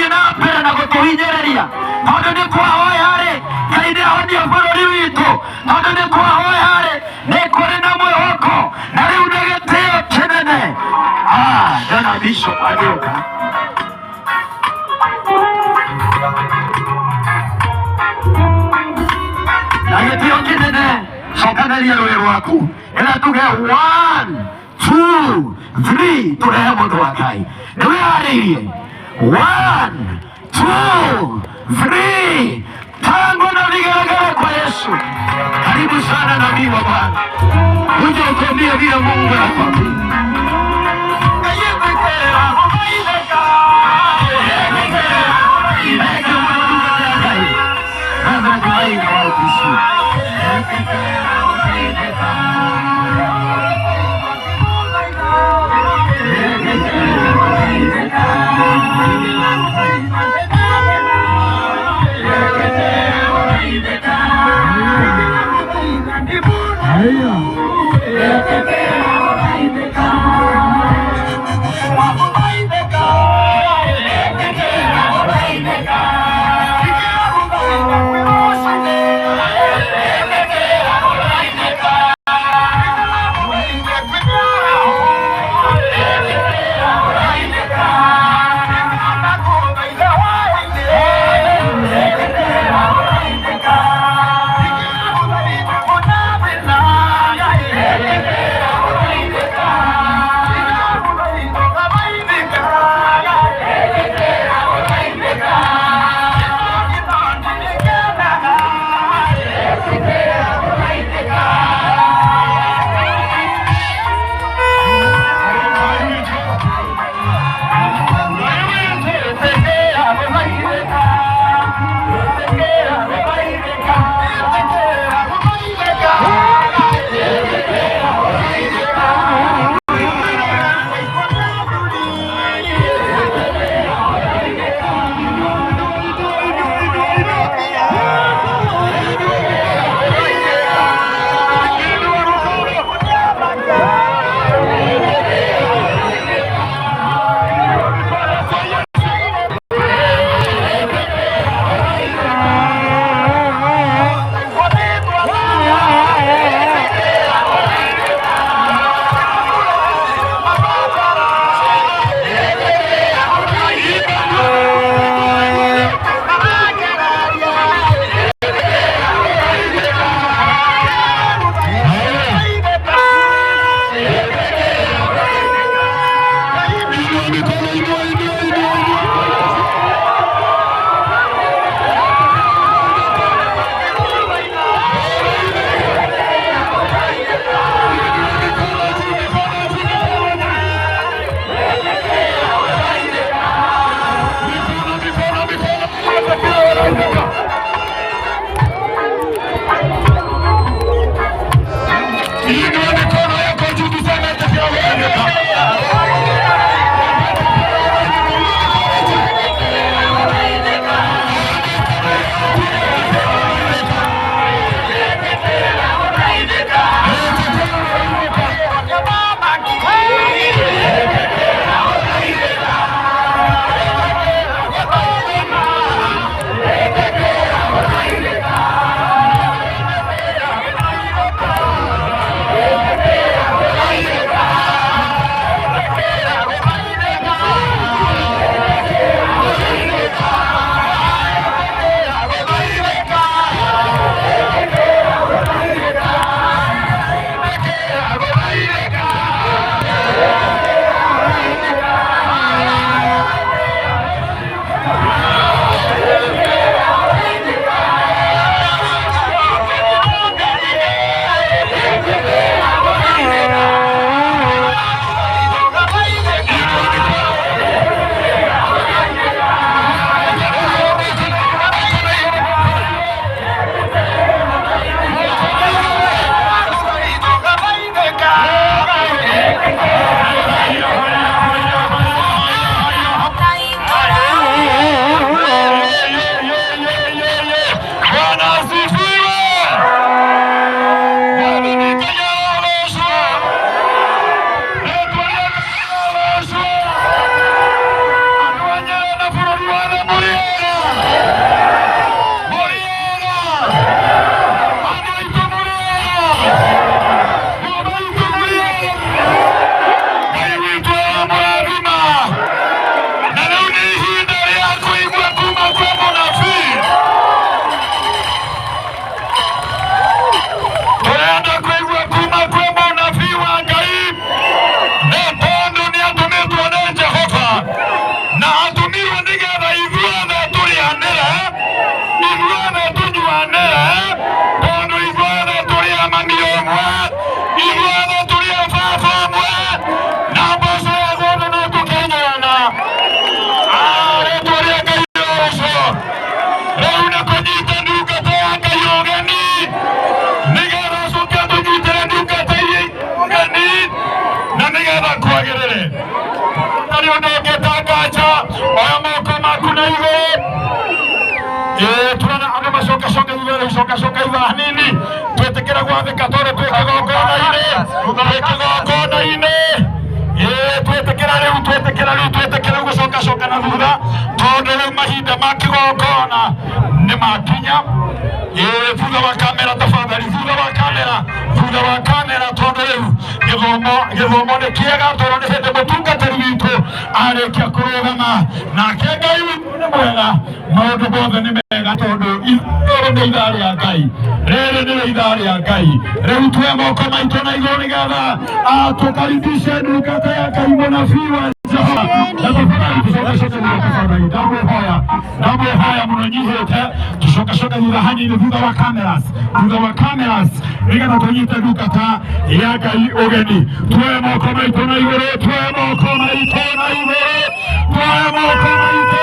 Na mbere na gũtũhinyĩrĩria tondũ nĩ twahoya-rĩ, Ngai nĩ ahonia bũrũri witũ, tondũ nĩ twahoya-rĩ, nĩ kũrĩ na mwĩhoko na rĩu nĩ gĩtĩo kĩnene. Ah, ndona bishop agĩũka. Na gĩtĩo kĩnene, cokanĩria rũĩ rwaku ĩra tuge 1 2 3, tũrehe mũndũ wa Ngai. Nĩ wĩharĩirie? 1 2 3, tangu na vigelegele kwa Yesu. Karibu sana nabii wa Bwana, uje utuambie vile Mungu anakwambia. Rĩu coka coka itha hanini, twĩtĩkĩre gwathĩka tondũ twĩ kĩgongona-inĩ, twĩ kĩgongona-inĩ. Ĩĩ, twĩtĩkĩra rĩu, twĩtĩkĩra rĩu, twĩtĩkĩra rĩu gũcoka coka na thutha tondũ rĩu mahinda ma kĩgongona nĩ makinya. Ĩĩ, thutha wa kamera tafadhali, thutha wa kamera, thutha wa kamera, tondũ rĩu gĩthomo, gĩthomo nĩ kĩega tondũ nĩ hĩndĩ mũtungatĩri witũ arĩkia kũrũgama nake. Ngai witũ nĩ mwega, maũndũ mothe nĩ mega tondũ rĩrĩ nĩ ithaa rĩa Ngai, rĩrĩ nĩrĩo ithaa rĩa Ngai. Rĩu tuoe moko maitũ na igũrũ nĩgetha tũkaribishe ndungata ya Ngai, mũnabii wa Jehova. Na tafadhali tucoke thutha, tafadhali, ndamwĩhoya, ndamwĩhoya mũno nyihĩte, tucoke thutha hanini, thutha wa cameras, thutha wa cameras, nĩgetha tũnyite ndungata ya Ngai ũgeni. Tuoe moko maitũ na igũrũ, tuoe moko maitũ na igũrũ, tuoe moko maitũ.